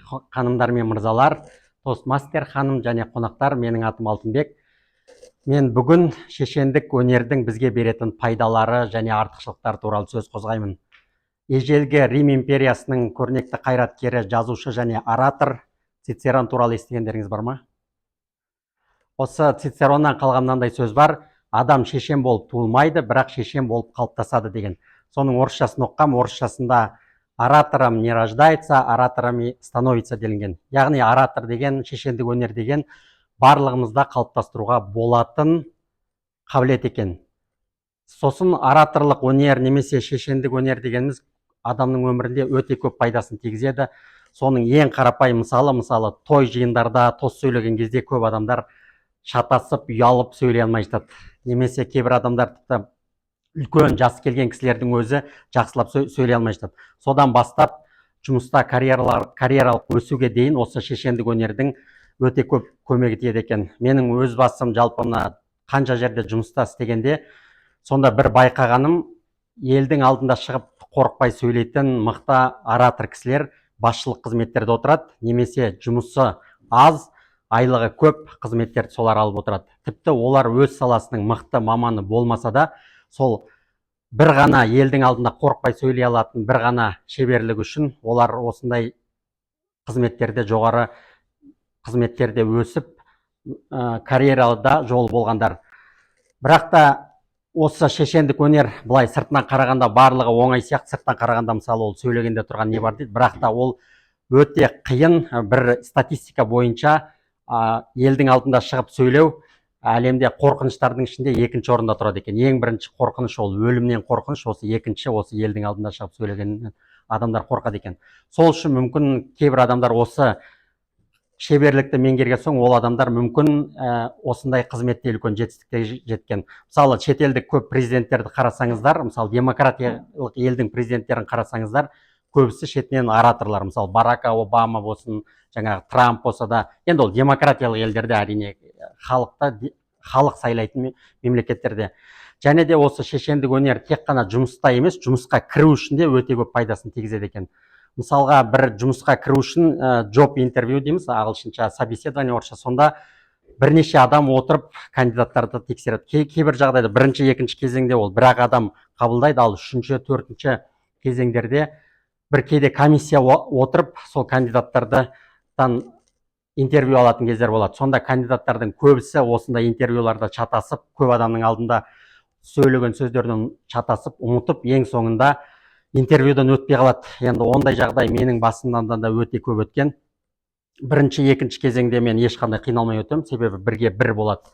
Ханымдар мен мырзалар, тостмастер ханым және қонақтар, менің атым Алтынбек. Мен бүгін шешендік өнердің бізге беретін пайдалары және артықшылықтары туралы сөз қозғаймын. Ежелгі Рим империясының көрнекті қайраткері, жазушы және оратор Цицерон туралы естігендеріңіз бар ма? Осы Цицероннан қалған мынандай сөз бар: «Адам шешен болып туылмайды, бірақ шешен болып қалыптасады» деген. Соның орысшасын оқығам, орысшасында «Оратором не рождается, ораторами становится» делінген. Яғни оратор деген, шешендік өнер деген барлығымызда қалыптастыруға болатын қабілет екен. Сосын ораторлық өнер немесе шешендік өнер дегеніміз адамның өмірінде өте көп пайдасын тигізеді. Соның ең қарапайым мысалы, той жиындарда тост сөйлеген кезде көп адамдар шатасып, ұялып сөйлей алмай жатады немесе кейбір адамдар, тіпті үлкен жасы келген кісілердің өзі жақсылап сөйлей алмай жатады. Содан бастап жұмыста карьералық өсуге дейін осы шешендік өнердің өте көп көмегі тиеді екен. Менің өз басым, жалпы мына қанша жерде жұмыста істегенде, сонда бір байқағаным: елдің алдында шығып қорықпай сөйлейтін мықты оратор кісілер басшылық қызметтерде отырады немесе жұмысы аз, айлығы көп қызметтерді солар алып отырады. Тіпті олар өз саласының мықты маманы болмаса да, сол бір ғана елдің алдында қорықпай сөйлей алатын бір ғана шеберлігі үшін олар осындай қызметтерде, жоғары қызметтерде өсіп, карьерада жолы болғандар. Бірақ та осы шешендік өнер былай сыртынан қарағанда барлығы оңай сияқты. Сырттан қарағанда, мысалы, ол сөйлегенде тұрған не бар дейді, бірақ та ол өте қиын. Бір статистика бойынша, елдің алдында шығып сөйлеу әлемде қорқыныштардың ішінде екінші орында тұрады екен. Ең бірінші қорқыныш ол өлімнен қорқыныш, осы екінші осы елдің алдында шығып сөйлегеннен адамдар қорқады екен. Сол үшін мүмкін кейбір адамдар осы шеберлікті меңгерген соң, ол адамдар мүмкін осындай қызметте үлкен жетістікке жеткен. Мысалы, шетелдік көп президенттерді қарасаңыздар, мысалы, демократиялық елдің президенттерін қарасаңыздар, көбісі шетінен ораторлар. Мысалы, Барак Обама болсын, жаңағы Трамп болса да. Енді ол демократиялық елдерде, әрине, халықта, халық сайлайтын мемлекеттерде. Және де осы шешендік өнер тек қана жұмыста емес, жұмысқа кіру үшін де өте көп пайдасын тигізеді екен. Мысалға, бір жұмысқа кіру үшін job интервью дейміз ағылшынша, собеседование орысша. Сонда бірнеше адам отырып кандидаттарды тексереді. Кейбір жағдайда бірінші, екінші кезеңде ол бір ақ адам қабылдайды, ал үшінші, төртінші кезеңдерде бір кейде комиссия отырып сол кандидаттардан интервью алатын кездер болады. Сонда кандидаттардың көбісі осындай интервьюларда шатасып, көп адамның алдында сөйлеген сөздерінен шатасып, ұмытып, ең соңында интервьюдан өтпей қалады. Енді ондай жағдай менің басымнан да өте көп өткен. Бірінші, екінші кезеңде мен ешқандай қиналмай өтемін, себебі бірге бір болады.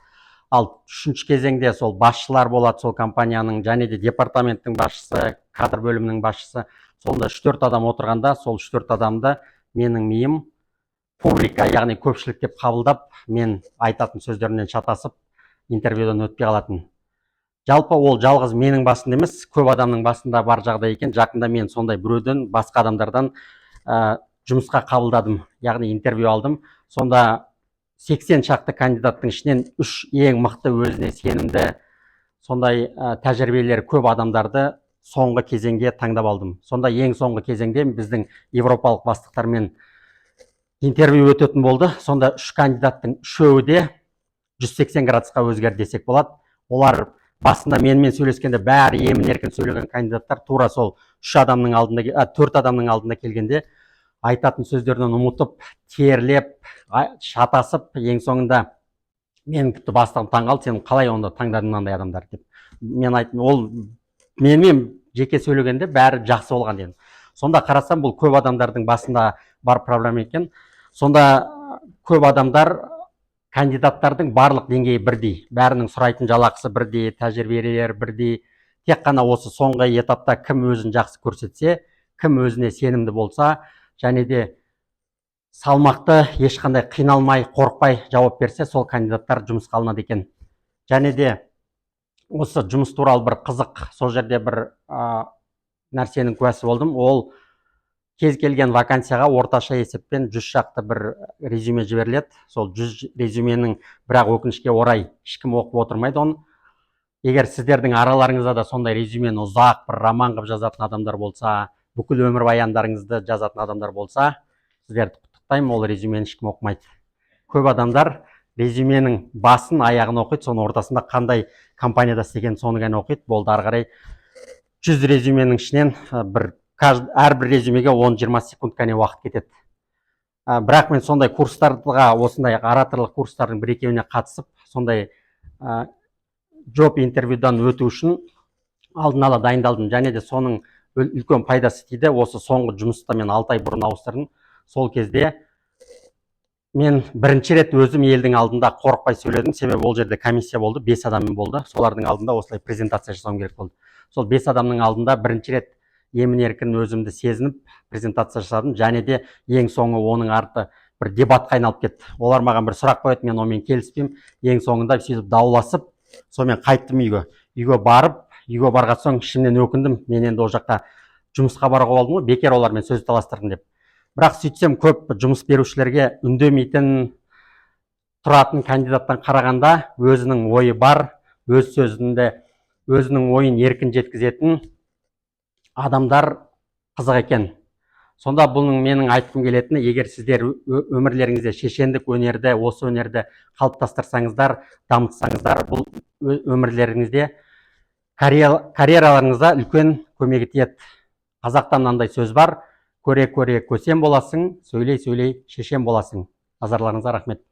Ал үшінші кезеңде сол басшылар болады, сол компанияның және де департаменттің басшысы, кадр бөлімінің басшысы. Сонда үш төрт адам отырғанда, сол үш төрт адамды менің миым публика, яғни көпшілік деп қабылдап, мен айтатын сөздерімнен шатасып, интервьюдан өтпей қалатын. Жалпы ол жалғыз менің басымда емес, көп адамның басында бар жағдай екен. Жақында мен сондай біреуден, басқа адамдардан жұмысқа қабылдадым, яғни интервью алдым. Сонда 80 шақты кандидаттың ішінен үш ең мықты, өзіне сенімді, сондай тәжірибелері көп адамдарды соңғы кезеңге таңдап алдым. Сонда ең соңғы кезеңде біздің европалық бастықтармен интервью өтетін болды. Сонда үш кандидаттың үшеуі де 180 градусқа өзгерді десек болады. Олар басында менімен сөйлескенде бәрі емін еркін сөйлеген кандидаттар тура сол үш адамның алдында, төрт адамның алдында келгенде айтатын сөздерінен ұмытып, терлеп, шатасып, ең соңында менің тіпті бастығым таңғалды: «Сен қалай онда таңдадың мынандай адамдарды?» – деп. Мен айттым: «Ол менімен жеке сөйлегенде бәрі жақсы болған», – дедім. Сонда қарасам, бұл көп адамдардың басында бар проблема екен. Сонда көп адамдар, кандидаттардың барлық деңгейі бірдей, бәрінің сұрайтын жалақысы бірдей, тәжірибелері бірдей. Тек қана осы соңғы этапта кім өзін жақсы көрсетсе, кім өзіне сенімді болса және де салмақты, ешқандай қиналмай, қорықпай жауап берсе, сол кандидаттар жұмысқа алынады екен. Және де осы жұмыс туралы бір қызық, сол жерде бір нәрсенің куәсі болдым. Ол кез келген вакансияға орташа есеппен 100 шақты бір резюме жіберіледі. Сол 100 резюменің, бірақ өкінішке орай, ешкім оқып отырмайды оны. Егер сіздердің араларыңызда да сондай резюмені ұзақ бір роман қылып жазатын адамдар болса, бүкіл өмірбаяндарыңызды жазатын адамдар болса, сіздерді құттықтаймын. Құттықтаймын, ол резюмені ешкім оқымайды. Көп адамдар резюменің басын, аяғын оқиды, соның ортасында қандай компанияда істегенін, соны ғана оқиды, болды. Ары қарай 100 резюменің ішінен бір әрбір резюмеге 10-20 секунд қана уақыт кетеді. Бірақ мен сондай курстарға, осындай ораторлық курстардың бір екеуіне қатысып, сондай job интервьюдан өту үшін алдын ала дайындалдым. Және де соның үлкен пайдасы тиді. Осы соңғы жұмыста мен 6 ай бұрын ауыстырдым. Сол кезде мен бірінші рет өзім елдің алдында қорықпай сөйледім, себебі ол жерде комиссия болды, бес адам болды. Солардың алдында осылай презентация жасауым керек болды. Сол бес адамның алдында бірінші рет емін еркін өзімді сезініп, презентация жасадым. Және де ең соңы оның арты бір дебатқа айналып кетті. Олар маған бір сұрақ қояды, мен онымен келіспеймін. Ең соңында сөйтіп дауласып, сонымен қайттым үйге. Үйге барып, үйге барған соң ішімнен өкіндім: мен енді ол жаққа жұмысқа баруға болдым ғой, бекер олармен сөз таластырдым деп. Бірақ сөйтсем, көп жұмыс берушілерге үндемейтін тұратын кандидаттан қарағанда өзінің ойы бар, өз сөзінде өзінің ойын еркін жеткізетін адамдар қызық екен. Сонда бұның менің айтқым келетіні: егер сіздер өмірлеріңізде шешендік өнерді, осы өнерді қалыптастырсаңыздар, дамытсаңыздар, бұл өмірлеріңізде, карьераларыңызда үлкен көмегі тиеді. Қазақта мынандай сөз бар: көре көре көсем боласың, сөйлей сөйлей шешен боласың. Назарларыңызға рахмет.